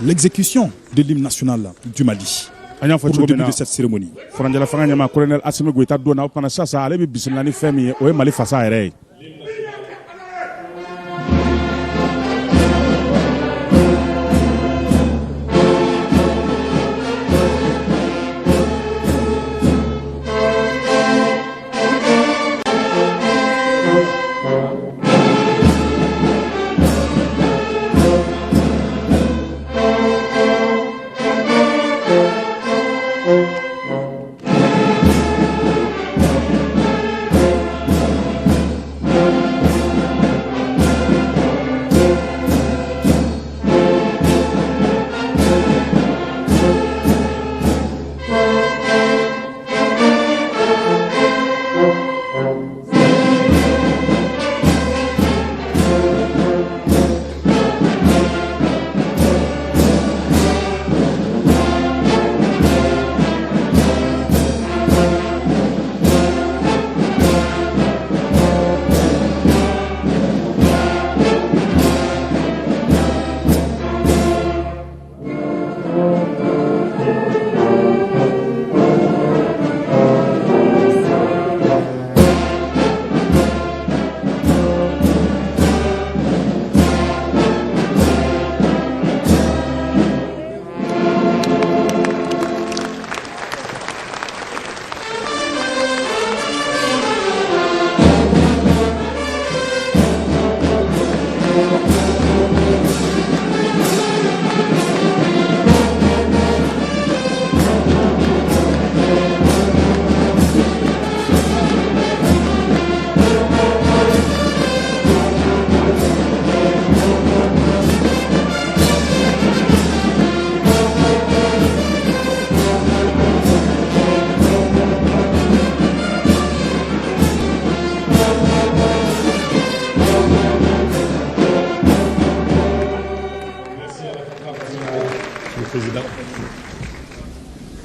L'exécution de l'hymne national du Mali. An y'a fɔ Pour cogo le min début na, de cette cérémonie. Furancɛla fanga ɲɛmaa, colonel Assimi Goïta donna. O kumana sisan, ale bɛ bisimila ni fɛn min ye, o ye Mali fasa yɛrɛ ye. Monsieur le Président.